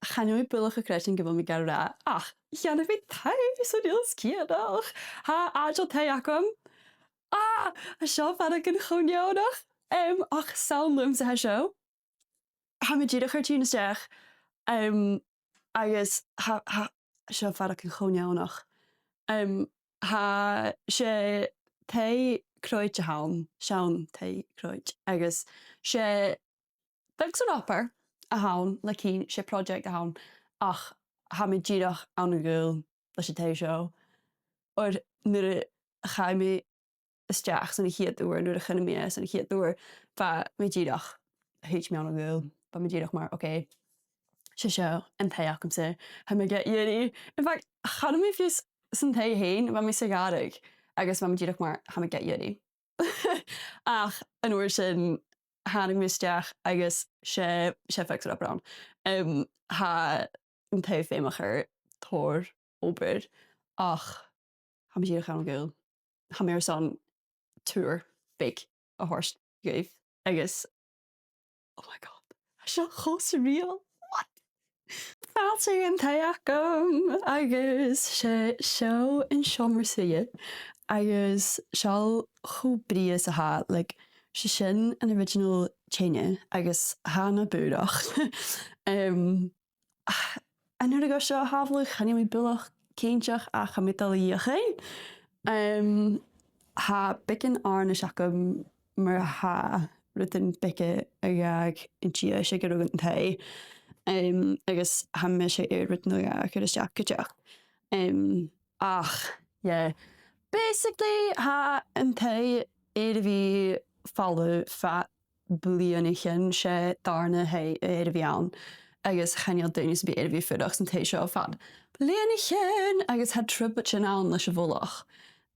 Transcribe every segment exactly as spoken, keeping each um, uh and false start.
chan eil mi buileach a' creidsinn gu bheil mi ga ràdh, ach cheannaich mi taigh san Eilean Sgitheanach. Tha àite-taighe agam. Ah, tha seo fada gu math neònach. Em, ach 's ann leamsa a tha seo. Tha mi dìreach air tighinn a-steach. Em, agus tha, tha seo fada gu math neònach. Em, tha, 's e taigh croite a th' ann, seann taigh croite, agus 's e fixer-upper a th' ann, like, 's e project a th' ann, ach tha mi dìreach ann an gaol leis an taigh seo. Oir nuair a chaidh mi a-steach son a' chiad uair, nuair a chunnaic mi e son a' chiad uair, bha mi dìreach, thuit mi ann an gaol, bha mi dìreach mar, okay, 's e seo an taigh agamsa, tha mi ga iarraidh. In fact, chan eil mi fiù 's san taigh fhèin, bha mi sa ghàrradh, agus bha mi dìreach mar, tha mi ga iarraidh. Ach an uair sin, thàinig mi a-steach agus 's e, 's e fixer-upper a th' ann. Em, tha an taigh feumach air tòrr obair, ach tha mi dìreach ann an gaol. Tha mi airson tour beag a thoirt dhuibh, agus, oh my God, tha seo cho surreal. What? Fàilte dhan taigh agam, agus 's e seo an seòmar-suidhe, agus seall cho brèagha 's a tha, like, 's e sin an original teine, agus tha e na bhùrach. Em, an uair a ghabh seo a shàbhaladh, chan eil mi buileach cinnteach, ach tha mi a' dol a dh'fheuchainn. Em, tha beagan àirneis agam mar a tha rudan beaga a' gabhail an dithis aig an robh an taigh. Em, agus tha mise air rudan a chur a-steach cuideachd. Em, ach, yeah. Basically, tha an taigh air a bhith falamh fad bliadhnaichean, 's e dàrna taigh a th' air a bhith ann, agus chan eil duine sam bith air a bhith a' fuireach san taigh seo fad bliadhnaichean, agus tha trioblaid sin ann leis a' mhullach.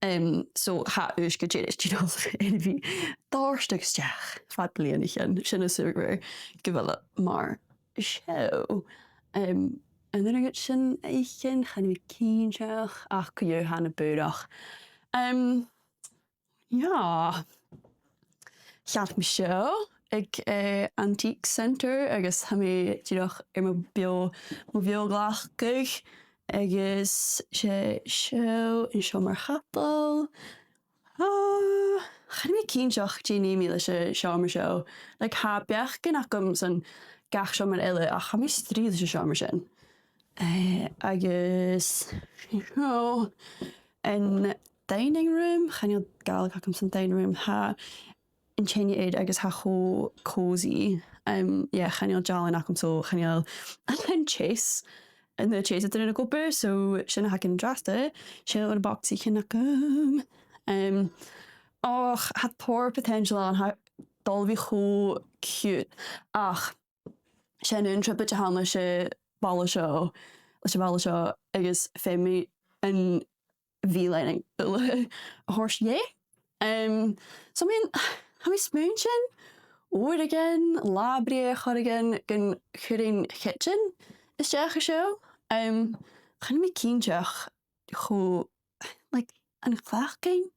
Em, so tha uisge dìreach, you know, air a bhith a' dòrtadh a-steach fad bliadhnaichean. Sin as ùr gu bheil e mar seo. Em, an uair a gheibh sinn e fhaicinn, chan eil mi cinnteach, ach co-dhiù tha e na bhùrach. Em, Yeah. Cheannaich mi seo aig, eh, Antique Centre, agus tha mi dìreach air mo bheò-, mo bheò-ghlacadh, agus 's e seo an seòmar-cadail. Ah, chan eil mi cinnteach dè nì mi leis an seòmar seo. Like, tha beachdan agam son gach seòmar eile, ach tha mi a' strì leis an seòmar sin. Eh, agus, you know, an dining room, chan eil Gàidhlig agam son dining room, tha an teine air agus tha e cho cosy. Um, yeah, chan eil dealan agam, so chan eil an chess, an chess a' dol a dh'obair, so sin a th' againn an-dràsta, sin na bogsaichean agam. Um, och, tha tòrr potential ann, tha e a' dol a bhith cho cute, ach 's e an aon trioblaid a th' ann leis a' bhaile seo, leis a' bhaile seo, agus feumaidh mi an V-lining uile a thoirt dheth. Um, so, I mean, tha mi a' smaointinn uaireigin, latha brèagha air choreigin, gun cuir an kitchen a-steach an seo. Um, chan eil mi cinnteach cho, like, an cleachd sinn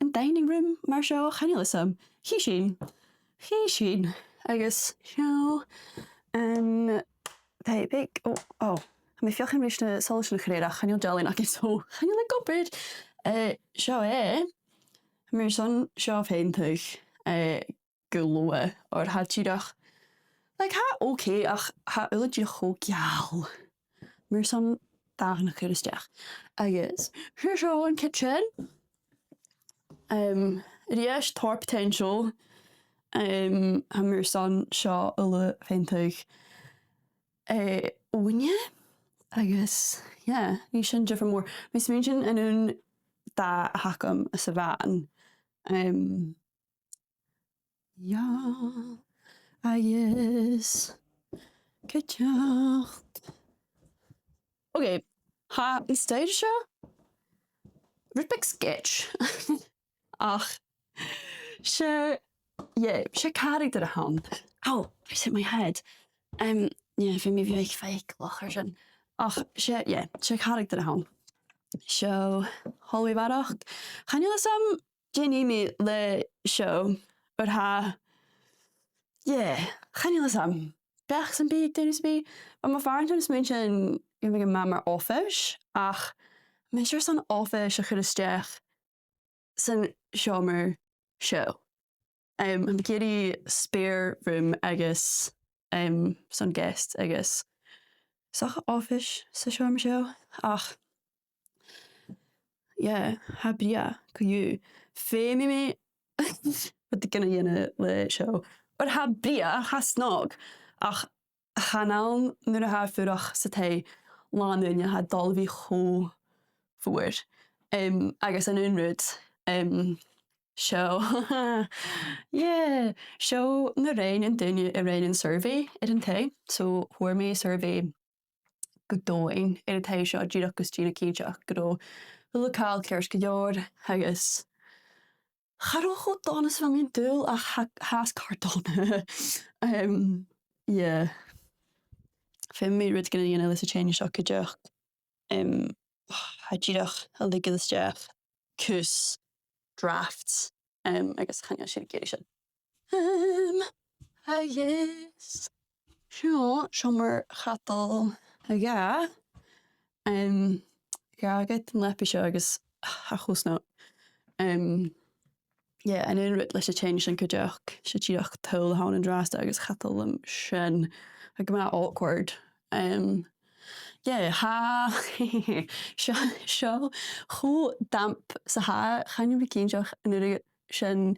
an dining room mar seo, chan eil fhios agam. Chì sinn. Chì sinn. Agus seo, um, tha e beag, oh, oh, tha mi a' feuchainn ris na solais a chur air, ach chan eil dealan againn, so chan eil e ag obair. Eh, seo e. Tha mi airson seo a pheantadh, eh, gu luath, oir tha e dìreach, like, tha e okay, ach tha e uile dìreach cho geal. Tha mi airson dath a chur a-steach. Agus, seo, seo an kitchen. Um, a-rithist, tòrr potential. Um, tha mi airson seo uile a pheantadh, eh, uaine. Agus, yeah, nì sin diofar mòr. Tha mi a' smaointinn an aon dath a th' agam sa bhan. Um, Yeah. Agus, cuideachd. Okay, tha an staidhre seo rud beag sketch. Ach, 's e, yeah, 's e caractar a th' ann. Ow, I just hit my head. Um, yeah, bha mi, bha mi faiceallach air sin. Ach, 's e, yeah, 's e caractar a th' ann. Seo Holly Bharrach. Chan eil fhios agam dè nì mi leis seo, oir tha, yeah, chan eil fhios agam. beachd sam bith aig duine sam bith. Bha mo phàrantan a' smaointinn gum biodh e math mar oifis, ach tha mise airson oifis a chur a-steach san seòmar seo. Um, tha mi ag iarraidh spare room agus, um, son guest agus 's dòcha oifis sa seòmar seo. Ach yeah, tha e brèagha, co-dhiù. Feumaidh mi rudeigin a dhèanamh leis seo. Oir tha e brèagha, tha e snog, ach chan ann nuair a tha e fuar san taigh làn-ùine, tha e a' dol a bhith cho fuar. Um, agus an aon rud, um, seo, yeah, seo na rinn an duine a rinn an survey air an taigh. So, fhuair mi survey gu domhainn air an taigh seo, dìreach gus dèanamh cinnteach gun robh a h-uile càil ceart gu leòr, agus cha robh e cho dona 's a bha mi an dùil, ach tha, tha e car dona. Um, yeah. Feumaidh mi rudeigin a dhèanamh leis an teine seo cuideachd. Um, tha e dìreach a' leigeil a-steach cus drafts, um, agus chan eil sinn ag iarraidh sin. Um, ah, yes. Seo, seo seòmar-cadail a dhà. Um, dh'fhàg iad an leabaidh seo agus tha e cho snog. Um, yeah, an aon rud leis an teine sin cuideachd, 's e dìreach toll a th' ann an-dràsta agus cha toil leam sin. Tha e gu math awkward. Um, yeah, tha, seo, seo cho damp 's a tha e, chan eil mi cinnteach an urrainn sin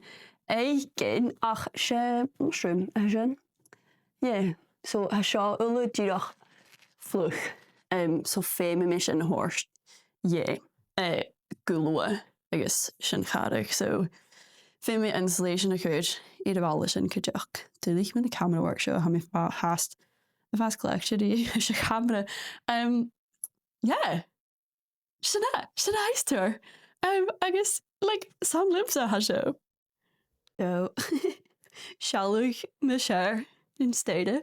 fhaicinn, ach 's e mushroom a tha sin. Yeah, so tha seo uile dìreach fliuch. Um, so feumaidh mi sin a thoirt, yeah, eh, gu luath agus sin a chàradh. So feumaidh mi insulation a chur air a' bhalla sin cuideachd. Duilich mu na camera work seo, tha mi fa-, fast, fast cleachdte ri a' chamara. Um, yeah. Sin e, sin e a th' ann. Um, agus, like, 's ann leamsa a tha seo. So, sealladh nas fheàrr an staidhre.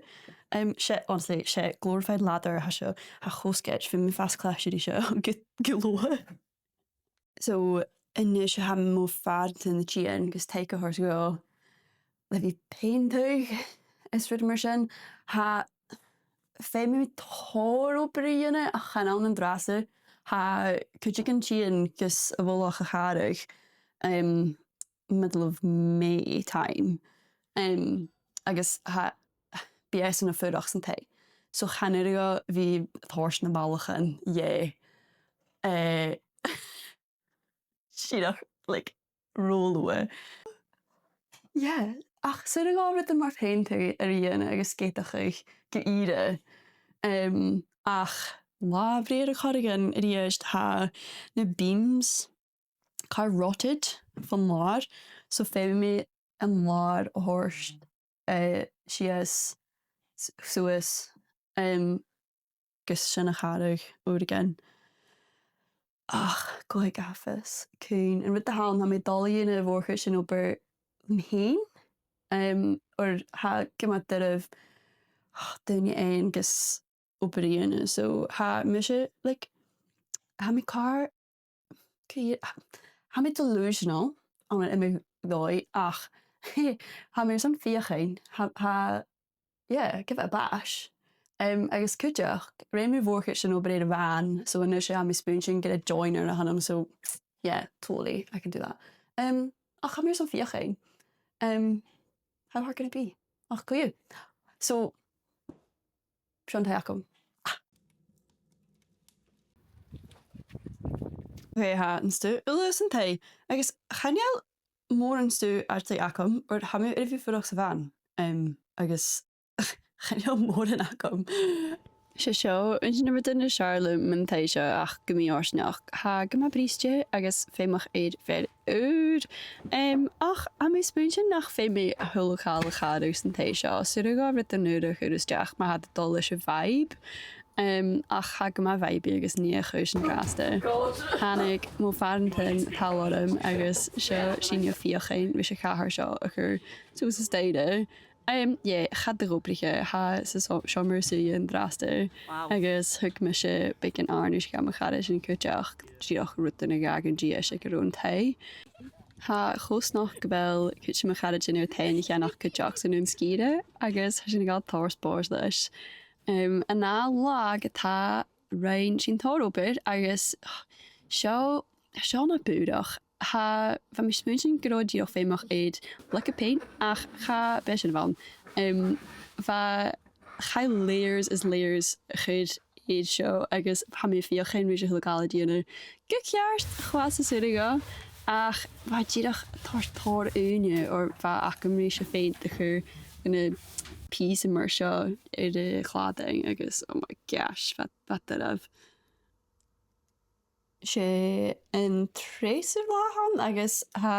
Um, 's e, honestly, 's e glorified ladder a tha seo. Tha e cho sketch, bha mi fast cleachdte ri seo gu, gu luath. So, a-nis tha mo phàrantan a' tighinn gus taic a thoirt dhomh le bhith a' peantadh is rudan mar sin. Tha, feumaidh mi tòrr obair a dhèanamh, ach chan ann an-dràsta. Tha cuideigin a' tighinn gus a' mhullach a chàradh, um, middle of May time. Um, agus tha, bidh esan a' fuireach san taigh. So chan urrainn dhomh a bhith a' toirt na ballachan dheth. Eh, dìreach, like, ro luath. Yeah, ach 's urrainn dhomh rudan mar peantadh a dhèanamh agus sgeadachadh gu ìre. Um, ach latha a bhriathar air choreigin a-rithist, tha na beams car rotted fon làr, so feumaidh mi an làr a thoirt, eh, sìos, s-, suas, um, gus sin a chàradh uaireigin. Ach, gu h-àbhaist, cuin, an rud a th' ann, tha mi a' dol a dhèanamh a' mhòr-chuid den obair leam fhìn, um, oir tha e gu math doirbh, ach, daoine fhaighinn gus obair a dhèanamh. So, tha mise, like, tha mi car, tha mi delusional ann am mo dhòigh, ach tha mi airson feuchainn, tha, tha, yeah, give it a bash. Um, agus cuideachd, rinn mi a' mhòr-chuid den obair air a' bhan, so a-nis tha mi a' smaointinn gur e joiner a th' annam, so yeah, totally, I can do that. Um, ach tha mi airson feuchainn. Um, how hard can it be? Ach co-dhiù. So, seo an taigh agam. Ah. Ok, tha an stuth uile san taigh, agus chan eil mòran stuth actually agam, oir tha mi air a bhith a' fuireach sa bhan, um, agus chan eil mòran agam. 'S e seo aon de na rudan as fheàrr leam mun taigh seo, ach gu mì-fhortanach, tha e gu math briste agus feumach air fear ùr. Um, ach tha mi a' smaointinn nach fheum mi a h-uile càil a chàradh san taigh seo, 's urrainn dhomh rudan ùra a chur a-steach ma tha iad a' dol leis a' vibe. Um, ach tha e gu math vibey agus nigheadaichte an-dràsta. Thàinig mo phàrantan a' tadhal orm agus seo sinne a' feuchainn ris a' chathair seo a chur suas an staidhre. Um, yeah, cha do dh'obraich e, tha e sa so-, seòmar-suidhe an-dràsta. Wow. Agus thug mise beagan àirneis dha mo charaid an-còmhnaidh, dìreach rudan a dh'fhàg an dithis aig an robh an taigh. Tha e cho snog gu bheil cuid de mo charaidean air taigh an-ceann ach cuideachd san aon sgìre, agus tha sinn a' gabhail tòrr spòrs leis. Um, an ath latha ge-tà rinn sinn tòrr obair, agus seo, seo na bùrach. Tha, bha mi a' smaointinn gun robh e dìreach feumach air lick of paint, ach cha b' e sin a bh' ann. Um, bha, chaidh layers is layers a chur air seo, agus tha mi a' feuchainn ris a h-uile càil a dhèanamh gu ceart cho math 's as urrainn dhomh, ach bha e dìreach tòrr, tòrr ùine oir bha agam ri seo fhèin a chur ann am pìosan mar seo air a' chladaich, agus oh my gosh, bha, bha e doirbh. 'S e an treasamh latha a th' ann agus tha,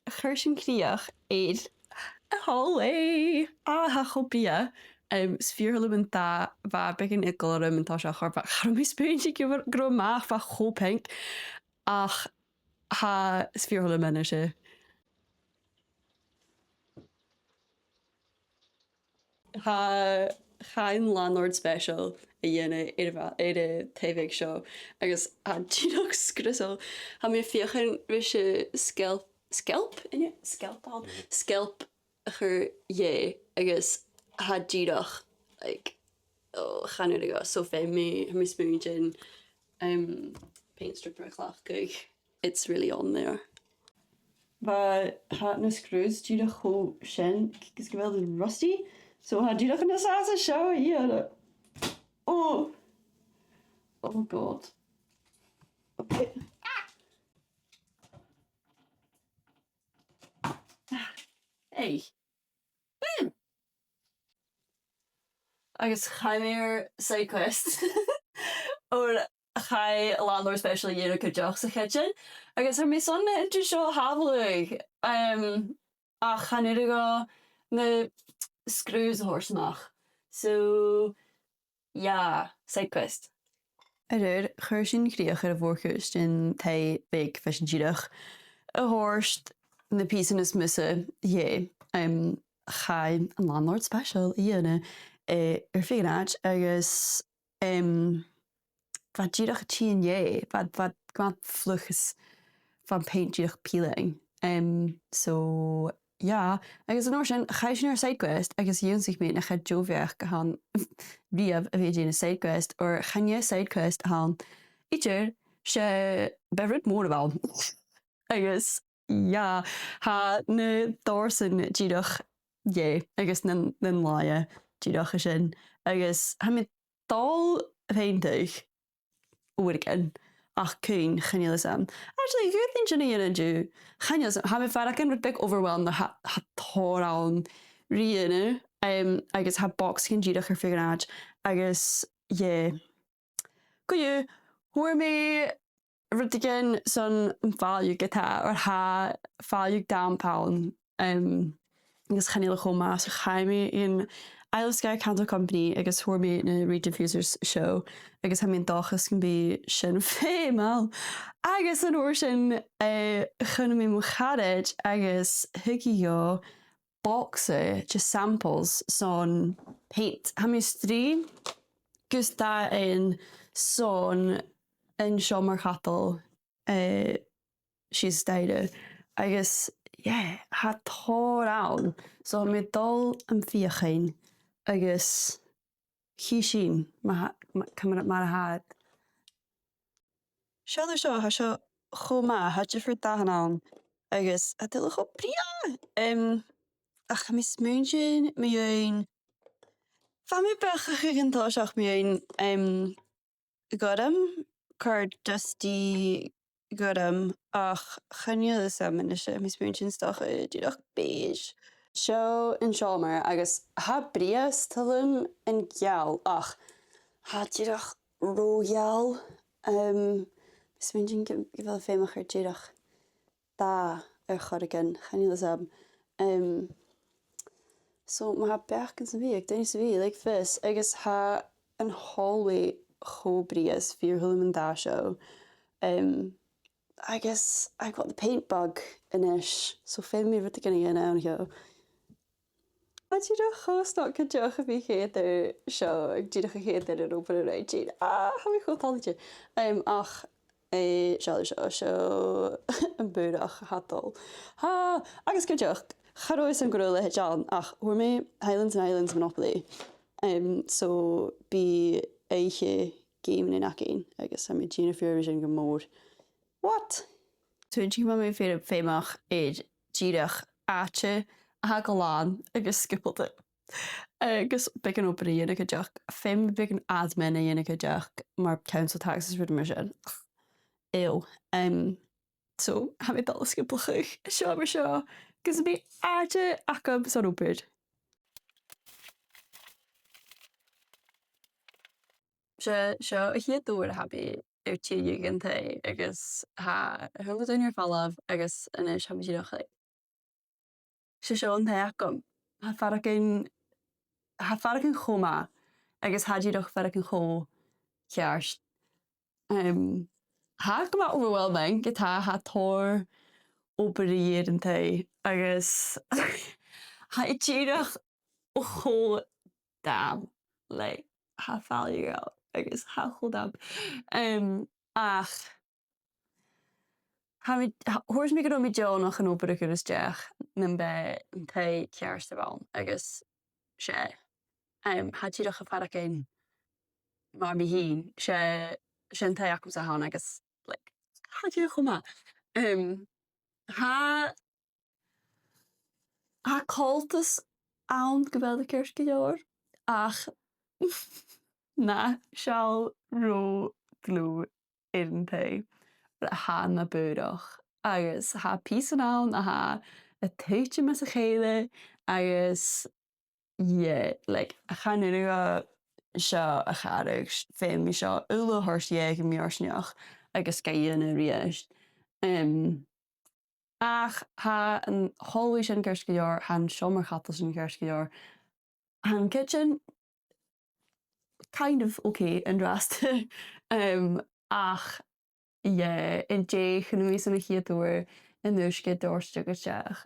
chuir sinn crìoch air an hallway. Ah, tha e cho brèagha. Um, 's fìor thoil leam an dath, bha beagan eagal orm an toiseach, oir bha, cha robh mi a' smaointinn gu, gu robh e math, bha e cho pinc. Ach tha, 's fìor thoil leam a-nis e. Tha, chaidh an landlord special a dhèanamh air a' bha-, air an taigh bheag seo, agus tha e dìreach sgriosail. Tha mi a' feuchainn ris an sgeilp, sgeilp, an e? Sgeilp a th' ann? Mhm. Sgeilp a chur dheth, agus tha e dìreach, like, oh, chan urrainn dhomh. So feumaidh mi, tha mi a' smaointinn, um, paint stripper a chleachdadh. It's really on there. Bha, tha na screws dìreach cho sean, gus gu bheil iad rusty. So tha dìreach an sàs an seo a dhèanamh. Oh! Oh God. Okay. Hey. Hmm. Agus chaidh mi air side quest. Oir chaidh an landlord special a dhèanamh cuideachd sa kitchen. Agus tha mi airson an t-seo a shàbhaladh. Um, ach chan urrainn dhomh na screws a thoirt a-mach. So, yeah, side quest. Air adhart, chuir sinn crìoch air a' mhòr-chuid den taigh bheag, bha sinn dìreach a' toirt na pìosan as miosa dheth. Um, chaidh an landlord special a dhèanamh, eh, air feadh an àite agus, um, bha e dìreach a' tighinn dheth, bha, bha e gu math fliuch is bha am paint dìreach peeling. Um, so, yeah. Agus an uair sin, chaidh sinn air side quest agus dh'ionnsaich mi nach e deagh bheachd a th' ann riamh a bhith a' dèanamh side quest, oir chan e side quest a th' ann idir, 's e, b' e rud mòr a bh' ann. Agus, yeah, tha na dorsan dìreach dheth, agus nan, nan làithean dìreach an sin. Agus tha mi a' dol a pheantadh uaireigin, ach cuin, chan eil fhios agam. Actually, dh'fhaodadh sinn sin a dhèanamh an-diugh. Chan eil fhios agam, tha mi a' faireachdainn rud beag overwhelmed, tha, tha tòrr ann ri dhèanamh, um, agus tha bogsaichean dìreach air feadh an àite, agus, yeah. Co-dhiù, fhuair mi rudeigin son am fàileadh ge-tà, oir tha fàileadh damp ann, um, agus chan eil e cho math, so chaidh mi dhan Isle of Skye Candle Company agus fhuair mi na reed diffusers seo, agus tha mi an dòchas gum bi sin feumail. Agus an uair sin, eh, chunnaic mi mo charaid agus thug i dhomh bogsa de samples son paint. Tha mi a' strì gus dà aon son an seòmar-cadail, eh, sìos an staidhre. Agus, yeah, tha tòrr ann. So, tha mi a' dol am feuchainn agus chì sinn ma tha, ma, ciamar, mar a tha iad. Seall air seo, tha seo cho math, tha diofar dathan ann, agus tha iad uile cho brèagha. Em, ach tha mi a' smaointinn mu dheidhinn, bha mi a' beachdachadh an toiseach mu dheidhinn, em, gorm, car dusty gorm, ach chan eil fhios agam a-nise, tha mi a' smaointinn 's dòcha dìreach beige. Seo an seòmar agus tha e brèagha 's toil leam an geal, ach tha e dìreach ro gheal. Em, tha mi a' smaointinn gu, gu bheil e feumach air dìreach dath air choreigin, chan eil fhios agam. Em, so, ma tha beachdan sam bith aig duine sam bith, leig fios, agus tha an hallway cho brèagha, 's fìor thoil leam an dath seo. Em, agus I've got the paint bug a-nis, so feumaidh mi rudeigin a dhèanamh an seo. Tha e dìreach cho snog cuideachd a bhith a' coimhead air seo, dìreach a' coimhead air an obair a rinn sinn. Ah, tha mi cho toilichte. Em, ach Eh, seo, seo, seo am bùrach a tha dol. Ha, agus cuideachd, cha robh fhios agam gun robh leithid ann, ach fhuair mi Highlands and Islands Monopoly. Um, so, bidh oidhche geamannan againn, agus tha mi a' dèanamh fiughair air sin gu mòr. What? Tha mi a' smaoineachadh gu bheil mi feumach air dìreach àite a tha glan agus sgiobalta. Agus beagan obair a dhèanamh cuideachd. Feumaidh mi beagan admin a dhèanamh cuideachd, mar council tax is rudan mar sin. Ew. Um, so, tha mi a' dol a sgioblail seo mar seo, gus am bi àite agam airson obair. Seo, seo a' chiad uair a tha mi air tilleadh dhan taigh, agus tha a h-uile duine air falbh, agus a-nis tha mi dìreach, like, 's e seo an taigh agam. Tha faireachdainn, tha faireachdainn cho math, agus tha dìreach faireachdainn cho ceart. Um, tha e gu math overwhelming, ge-tà, tha tòrr obair a dhèanamh air an taigh, agus tha e dìreach cho dam, like, tha fàileadh ann, agus tha e cho dam. Um, ach, tha mi, tha, thuirt mi gun robh mi deònach an obair a chur a-steach nam b' e an taigh ceart a bh' ann, agus 's e, um, tha e dìreach a' faireachdainn mar mi fhìn, 's e, 's e an taigh agamsa a th' ann, agus, like, tha e dìreach cho math. Um, tha, tha coltas ann gu bheil e ceart gu leòr, ach na seall ro dlùth air an taigh. Tha e na bùrach, agus tha pìosan ann a tha a' tuiteam às a chèile, agus, yeah, like, chan urrainn dhomh seo a chàradh, feumaidh mi seo uile a thoirt dheth gu mì-fhortanach agus ga dhèanamh a-rithist. Um, ach tha an hallway sin ceart gu leòr, tha an seòmar-cadail sin ceart gu leòr, tha an kitchen kind of okay an-dràsta. Um, ach, yeah, an-dè chunnaic mi son a' chiad uair an uisge a' dòrtadh a-steach.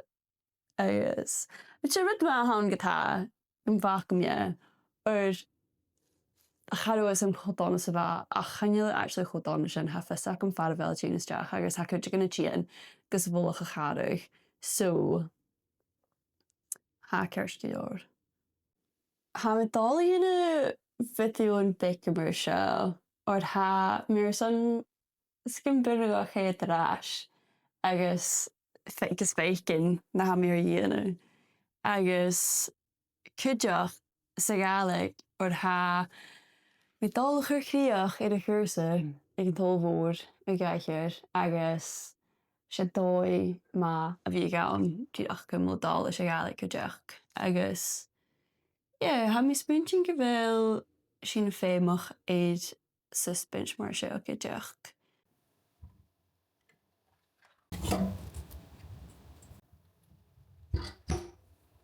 Agus, 's e rud math a th' ann ge-tà, am faca mi e, oir cha robh fhios agam cho dona 's a bha, ach chan eil e actually cho dona sin, tha fios agam far a bheil e a' tighinn a-steach, agus tha cuideigin a' tighinn gus a' mhullach a chàradh. So, tha e ceart gu leòr. Tha mi a' dol a dhèanamh video beag mar seo, oir tha mi airson 's gum b' urrainn dhomh coimhead air ais agus fe-, gus faicinn na tha mi air a dhèanamh. Agus cuideachd sa Ghàidhlig, oir tha mi a' dol a chur crìoch air a' chùrsa aig an t-Sabhal Mhòr a dh'aithghearr, agus 's e dòigh math a bhiodh ann dìreach cumail a' dol leis a' Ghàidhlig cuideachd. Agus, yeah, tha mi a' smaointinn gu bheil sinn feumach air susbaint mar seo cuideachd.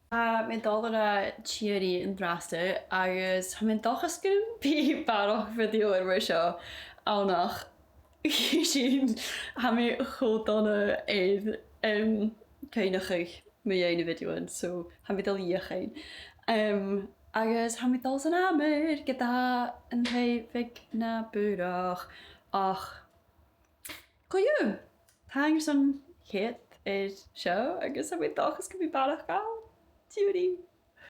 Tha mi a' dol a ràdh tìoraidh an-dràsta agus tha mi an dòchas gum bi barrachd video air mar seo, ach sin, tha mi cho dona air, um, cuimhneachadh mu dheidhinn na videoan, so tha mi a' dol a dh'fheuchainn. Um, agus tha mi a' dol san amar, ge-tà, an taigh bheag na bùrach, ach co-dhiù, taing airson coimhead air seo, agus tha mi an dòchas gum bi barrachd ann. Tìoraidh.